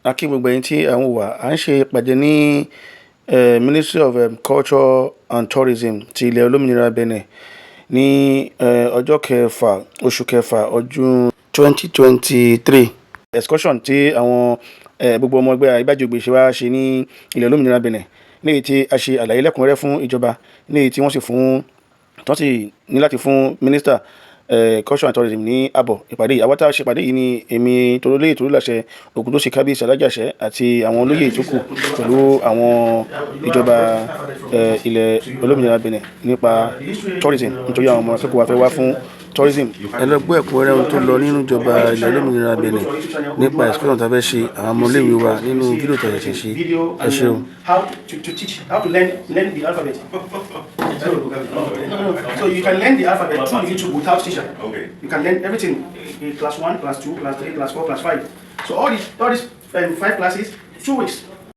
A kí gbogbo ẹ̀yin tí ẹ̀ ń wò wá. À ń ṣe ìpàdé ní Ministry of Culture and Tourism ti ilẹ̀ olómìnira Benin ní ọjọ́ kẹfà, oṣù kẹfà, ọdún 2023. Excursion tí àwọn gbogbo ọmọ ẹgbẹ́ Àyíbájògbè ṣe wá ṣe ní ilẹ̀ olómìnira Benin, ní èyí tí a ṣe àlàyé lẹ́kùnrẹ́rẹ́ fún ìjọba, ní èyí tí wọ́n sì fún tí wọ́n sì ní láti fún Minister Culture and Tourism ní àbọ̀ ìpàdé yìí. Àwọn tá a ṣe ìpàdé yìí ni èmi Tolólóyè Tolúlàṣẹ Ògúndósì, Kábíyèsí Alájàṣẹ́ àti àwọn olóyè tó kù pẹ̀lú àwọn ìjọba ilẹ̀ olómìnira Benin nípa tourism, nítorí àwọn ọmọ akẹ́kọ̀ọ́ wa fẹ́ wá fún tourism. Ẹ lọ gbọ́ ẹ̀kúnrẹ́rẹ́ ohun tó lọ nínú ìjọba ilẹ̀ olómìnira Benin nípa excursion tá a fẹ́ ṣe àwọn ọmọléèwé wa nínú fídíò tó ṣẹ̀ṣẹ̀ ṣe. Ẹ ṣeun. How to teach, how to learn the alphabet. So, no. So you can learn the alphabet through YouTube without teacher. You can learn everything in class one, class two, class three, class four, class five. So all these five classes, 2 weeks.